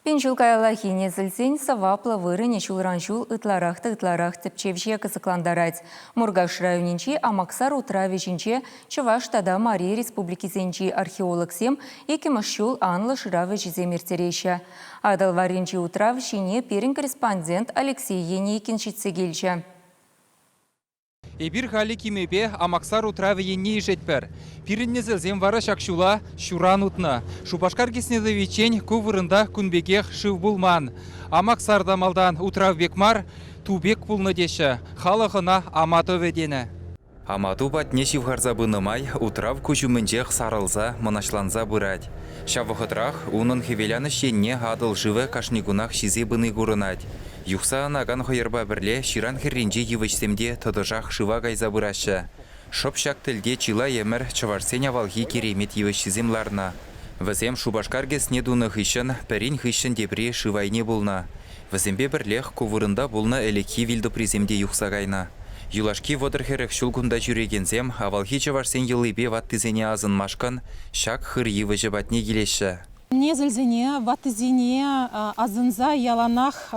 Пин ҫул каяллахи несӗлсен сӑваплӑ вырӑнӗ ҫулран-ҫул ытларах та ытларах тӗпчевҫе кӑсӑклантарать. Муркаш районӗнчи Амаксар утравӗ ҫинче Чӑваш тата Мари республикисенчи археологсем иккӗмӗш ҫул анлӑ шырав ӗҫӗсем ирттереҫҫӗ. Атӑл варринчи утрав ҫине пирӗн корреспондент Алексей Енейкин ҫитсе килчӗ. Эпир халӗ кимӗпе Амаксар утравӗ енне ишетпӗр. Пирӗн несӗлсем вара ҫак ҫула ҫуран утнӑ. Шупашкар киснетовиччен ку вырӑнта кун пекех шыв пулман. Амаксар та малтан утрав пек мар, ту пек пулнӑ теҫҫӗ. Халӑх ӑна Ама тӑвӗ тенӗ. Амату патне ҫывхарса пынӑ май утрав куҫ умӗнчех сарӑлса, мӑнаҫланса пырать. Ҫав вӑхӑтрах унӑн хӗвеланӑҫ енне Атӑл шывӗ кашни кунах ҫисе пыни курӑнать. Юхса анакан хӑйӑрпа пӗрле ҫыран хӗрринчи йывӑҫсем те тӑтӑшах шыва кайса пыраҫҫӗ. Шӑп ҫак тӗлте чылай ӗмӗр чӑвашсен авалхи киремет йывӑҫҫисем ларнӑ. Вӗсем Шупашкар ГЭСне тунӑ хыҫҫӑн пӗрин хыҫҫӑн тепри шыв айне пулнӑ. Вӗсемпе пӗрлех ку вырӑнта пулнӑ ӗлӗкхи вилтӑприсем те юхса кайнӑ. Юлашки вӑтӑр-хӗрӗх ҫул кунта ҫӳрекенсем авалхи чӑвашсен йӑлипе ваттисене асӑнмашкӑн ҫак хыр йывӑҫӗ патне килеҫҫӗ. Несӗлсене, ваттисене асӑнса яланах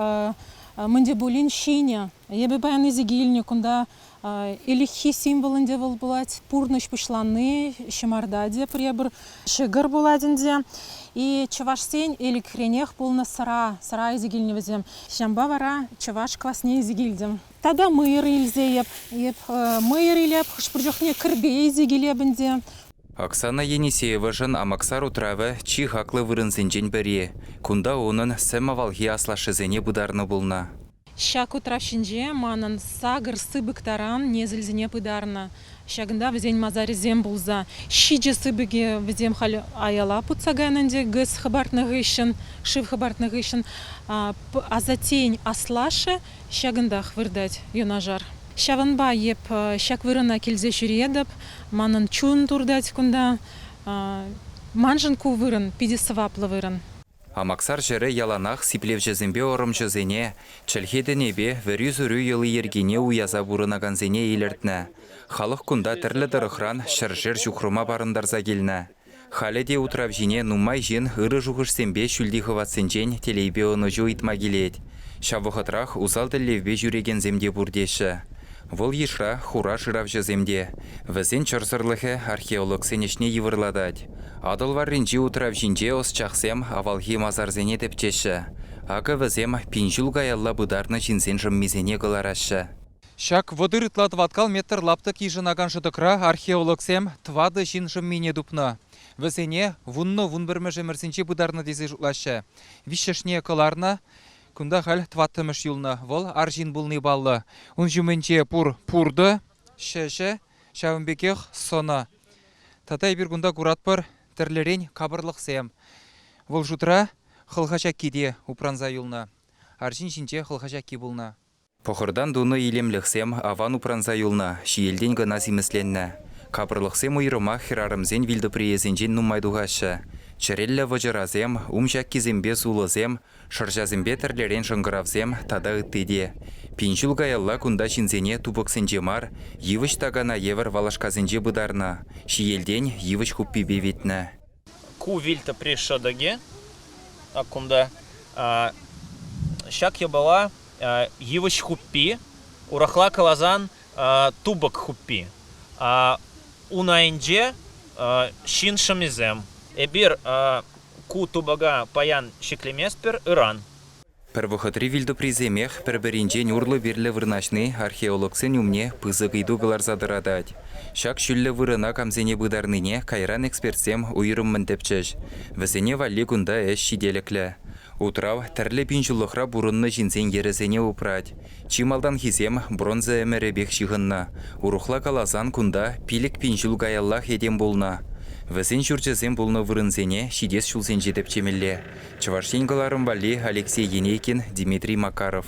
мӗн те пулин ҫинӗ. Эпӗ паян илсе килнӗ кунта ӗлӗкхи символ ӗнтӗ вӑл пулать. Пурнӑҫ пуҫланни ҫӑмарта те пӗр ҫӑкӑр пулать ӗнтӗ. И чӑвашсен ӗлӗкренех пулнӑ сӑра, сӑра илсе килнӗ вӗсем. Ҫавӑнпа вара чӑваш класне илсе килтӗм. Тата мӑйӑр илсе эп, эп мӑйӑр илеп, хӑш-пӗр чухне кӗрпе илсе килеп ӗнтӗ. Оксана Енисеевӑшӑн Амаксар утравӗ чи хаклӑ вырӑнсенчен пӗри. Кунта унӑн сӗм авалхи аслашшӗсене пытарнӑ пулнӑ. Ҫак утрав ҫинче манӑн сакӑр сыпӑк таран несӗлсене пытарнӑ. Ҫакӑнта вӗсен масарӗсем пулса ҫичӗ сыпӑкӗ вӗсем халь аяла путса кайнӑ ӗнтӗ ГЭС хӑпартнӑ хыҫҫӑн, шыв хӑпартнӑ хыҫҫӑн. Асаттен аслашшӗ ҫакӑнтах выртать юнашар. Ҫавӑнпа эп ҫак вырӑна килсе ҫӳретӗп. Манӑн чун туртать кунта. Маншӑн ку вырӑн питӗ сӑваплӑ вырӑн. Амаксар ҫӗрӗ яланах сиплевҫӗсемпе ӑрӑмҫӑсене, чӗлхе тӗнӗпе вӗрӳ-сурӳ йӑли-йӗркине уяса пурӑнакансене илӗртнӗ. Халӑх кунта тӗрлӗ тӑрӑхран ҫӗршер ҫухрӑма парӑнтарса килнӗ. Халӗ те утрав ҫине нумай ҫын ырӑ шухӑшсемпе ҫӳлти хӑватсенчен телейпе ӑнӑҫу ыйтма килет. Ҫав вӑхӑтрах усал тӗллевпе ҫӳрекенсем те пур теҫҫӗ. Вӑл йышра хура шыравҫӑсем те. Вӗсен чӑрсӑрлӑхӗ археологсен ӗҫне йывӑрлатать. Атӑл варринчи утрав ҫинче ӑсчахсем авалхи масарсене тӗпчеҫҫӗ. Акӑ вӗсем пин ҫул каялла пытарнӑ ҫынсен шӑммисене кӑлараҫҫӗ. Ҫак 30 ытла тӑваткал метр лаптӑк йышӑнакан шӑтӑкра археологсем тӑватӑ ҫын шӑммине тупнӑ. Вӗсене вуннӑ-вунпӗрмӗш ӗмӗрсенче пытарнӑ тесе шутлаҫҫӗ. Виҫҫӗшне кӑларнӑ, кунта халь тӑваттӑмӗш юлнӑ. Вӑл арҫын пулни паллӑ. Ун ҫумӗнче пур пуртӑ, ҫӗҫӗ, ҫавӑн пекех сӑнӑ. Тата эпир кунта куратпӑр тӗрлӗрен капӑрлӑхсем. Вӑл шутра хӑлха ҫакки те упранса юлнӑ. Арҫын ҫинче хӑлха ҫакки пулнӑ. Пӑхӑртан тунӑ илемлӗхсем аван упранса юлнӑ, ҫиелтен кӑна симӗсленнӗ. Капӑрлӑхсем уйрӑмах хӗрарӑмсен вилтӑприйӗсенчен нумай тухаҫҫӗ. Чӗреллӗ вӑчӑрасем, ум ҫаккисемпе сулӑсем, шӑрҫасемпе тӗрлӗрен шӑнкӑравсем тата ытти те. Пин ҫул каялла кунта ҫынсене тупӑксенче мар, йывӑҫ такана евӗр валашкасенче пытарнӑ, ҫиелтен йывӑҫ хуппипе витнӗ. Ку вилтӑпри шӑтӑкӗ кунта. Ҫак япала йывӑҫ хуппи, урӑхла каласан тупӑк хуппи. Ун айӗнче ҫын шӑммисем. Эпир ку тупӑка паян ҫӗклеместпӗр, ыран. Пӗр вӑхӑтри вилтӑприсемех пӗр-пӗринчен урлӑ-пирлӗ вырнаҫни археологсен умне пысӑк ыйту кӑларса тӑратать. Ҫак ҫӳллӗ вырӑна камсене пытарнине кайран экспертсем уйрӑммӑн тӗпчӗҫ. Вӗсене валли кунта ӗҫ ҫителӗклӗ. Утрав тӗрлӗ пин ҫуллӑхра пурӑннӑ ҫынсен йӗрӗсене упрать. Чи малтанхисем бронза ӗмӗрӗпех ҫыхӑннӑ. Урӑхла каласан кунта 5000 ҫул каяллах этем пулнӑ. Вӗсен ҫурчӗсем пулнӑ вырӑнсене ҫитес ҫулсенче тӗпчемелле. Чӑваш Ен кӑларӑм валли Алексей Енейкин, Дмитрий Макаров.